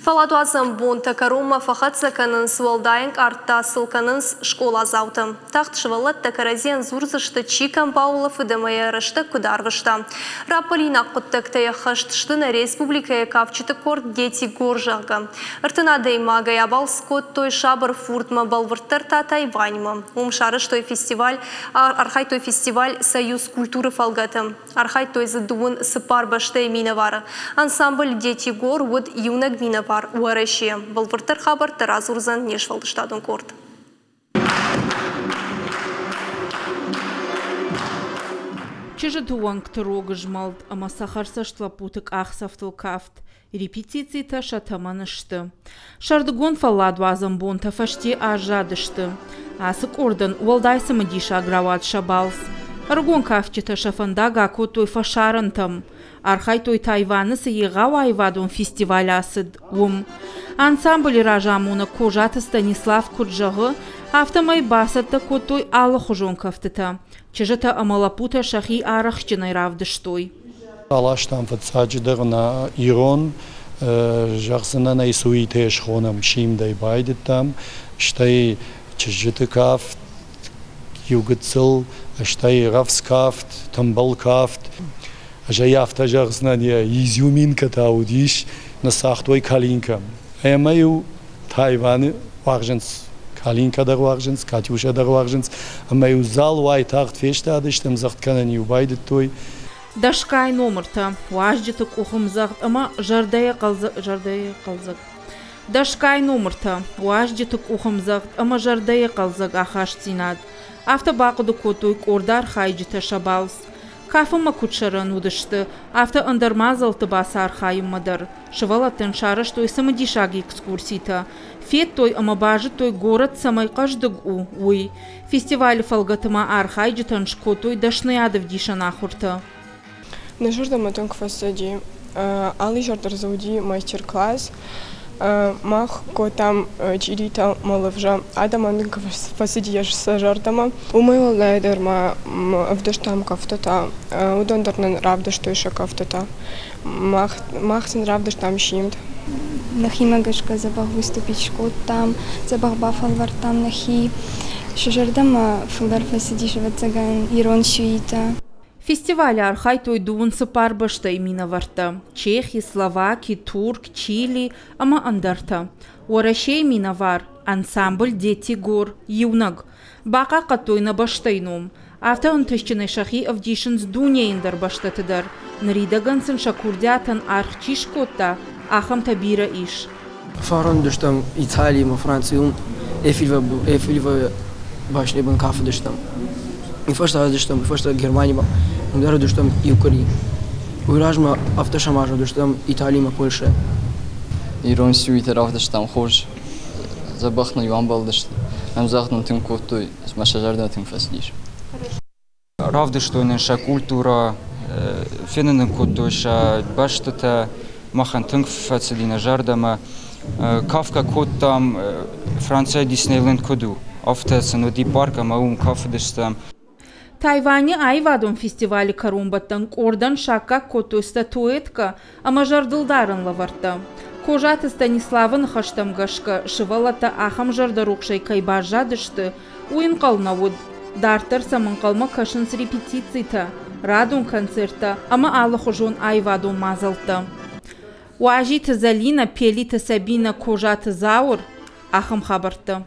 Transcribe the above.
Фӕлладуадзӕн бонтӕ кӕронмӕ фӕхӕццӕ кӕнынц, уӕлдай ӕнкъард та сыл кӕнынц скъоладзаутӕ. Тагъд сывӕллӕттӕ кӕрӕдзийӕн дзурдзысты, чи кӕм баулӕфыд ӕмӕ йӕ рӕстӕг куыд арвыста. Раппӕлинаг хъуыддӕгтӕй ӕххӕст сты нӕ республикӕйы кафджыты къорд Дети гор, зӕгъгӕ. 30 адӕймагӕй абалц кодтой Сабыр фурдмӕ, бӕлвырддӕр та Тайваньмӕ. Уым сарӕзтой фестиваль, архайдтой фестиваль «Союз культуры» фӕлгӕты. Архайдтой дзы 24 бӕстӕйы минӕвары. Ансамбль «Дети гор» уыд иунӕг минӕвар Уӕрӕсейӕ. Бӕлвырддӕр хабӕрттӕ радзурдзӕн не сфӕлдыстадон къорд. Чызджыты уӕнгты рог змӕлд ӕмӕ цӕхӕрцӕст лӕппуты къахдзӕфтыл кафт, репетицитӕ сӕ тӕмӕны сты. Сӕрдыгон фӕлладуадзӕн бонтӕ фӕсте аззадысты. Ацы къордӕн уӕлдай цымыдисаг рауад сӕ балц. Ӕрыгон кафджытӕ сӕ фӕндаг акодтой фӕсарӕнтӕм. Архайдтой Тайваны цы егъау аивадон фестиваль ацыд, уым. Ансамблы разамонӕг Козаты Станислав куыд зӕгъы, афтӕмӕй бацӕттӕ кодтой алыхуызон кӕфтытӕ. Чызджытӕ ӕмӕ лӕппутӕ сӕхи арӕхстджынӕй равдыстой. Аластам фыццаджыдӕр нӕ ирон, зӕгъдзынӕн ӕй, суитӕ схонӕм, симдӕй байдыдтам, стӕй чызджыты кафт, иу гыццыл, стӕй рӕвдз кафт, тымбыл кафт. Ӕз ӕй афтӕ зӕгъдзынӕн, йӕ изюминкӕ та уыдис, ныцагътой калинкӕ. Ӕмӕ-иу Тайваны уарзынц, калинкӕ дӕр уарзынц, Катюша дӕр уарзынц, ӕмӕ-иу зал уайтагъд фестадысты, ӕмдзӕгъд кӕнын-иу байдыдтой. Дӕсгай номыртӕ, уазджыты къухӕмдзӕгъд ӕмӕ зӕрдӕйы хъӕлдзӕг. Дӕсгай номыртӕ, уазджыты къухӕмдзӕгъд ӕмӕ зӕрдӕйы хъӕлдзӕг ахастдзинад. Афтӕ бахъуыды кодтой къорды архайджытӕ сӕ балц. Кафынмӕ куыд сӕрӕн уыдысты, афтӕ ӕндӕр мадзӕлтты бацархайынмӕ дӕр. Сывӕллӕттӕн сарӕзтой цымыдисаг экскурситӕ. Федтой ӕмӕ базыдтой, горӕт цӕмӕй хъӕздыг у, уый. Фестивалы фӕлгӕты ма архайджытӕн скодтой дӕсныйадӕвдисӕн ахуыртӕ. Нӕ зӕрдӕмӕ тынг фӕцыди. Алы изӕр дӕр дзы уыди мастер-класс. Мах кодтам чъиритӕ ӕмӕ лывзӕ. Адӕмӕн тынг фӕцыди сӕ зӕрдӕмӕ. Уымӕй уӕлдай дӕр ма ӕвдыстам кӕфтытӕ. Уыдон дӕр нын равдыстой сӕ кӕфтытӕ. Мах сын равдыстам симд. Нӕхимӕ гӕсгӕ дзӕбӕх выступить скодтам, дзӕбӕх бафӕлвӕрдтам нӕхи. Сӕ зӕрдӕмӕ фылдӕр фӕцыдис, ӕвӕццӕгӕн, ирон сюитӕ. Фестивалы архайдтой 24 бӕстӕйы минӕвӕрттӕ – Чехи, Словаки, Турк, Чили ӕмӕ ӕндӕртӕ. Уӕрӕсейы минӕвар, ансамбль «Дети гор» иунӕг. Бахъахъхъӕдтой нӕ бӕстӕйы ном. Афтӕ ӕнтыстджынӕй сӕхи ӕвдисынц дунейы ӕндӕр бӕстӕты дӕр. Ныридӕгӕн сын сӕ курдиатӕн аргъ чи скодта, ахӕмтӕ бирӕ ис. Фарон уыдыстӕм Италимӕ, Францийы, Эйфелевы башняйы бын кафыдыстӕм. Уый фӕстӕ уыдыстӕм, уый фӕстӕ Германимӕ, уым дӕр уыдыстӕм иу къуыри. Уый размӕ ӕвдӕсӕм аз уыдыстӕм Италимӕ, Польшӕйы. Ирон сюитӕ равдыстам хорз, дзӕбӕх ныл-иу амбӕлдысты. Ӕмдзӕгъд нын тынг кодтой, ӕмӕ сӕ зӕрдӕ тынг фӕцыдис. Равдыстой нын сӕ культурӕ, фенын нын кодтой сӕ бӕстытӕ, махӕн тынг фӕцыди нӕ зӕрдӕмӕ. Кафгӕ кодтам, Францийӕ Диснейленд куыд у, афтӕ сын уыди парк ӕмӕ уым кафыдыстӕм. Тайваны аивадон фестивалы кӕронбӕттӕн къордӕн саккаг кодтой статуэткӕ ӕмӕ зӕрдылдарӕн лӕвӕрттӕ. Козаты Станиславы ныхӕстӕм гӕсгӕ, сывӕллӕттӕ ахӕм зӕрдӕрухсӕй кӕй баззадысты, уый ӕнхъӕл нӕ уыд. Дарддӕр сӕм ӕнхъӕлмӕ кӕсынц репетицитӕ, радон концерттӕ ӕмӕ алыхуызон аивадон мадзӕлттӕ. Уазиты Зӕлинӕ, Пелиты Сабинӕ, Козаты Зауыр. Ахӕм хабӕрттӕ.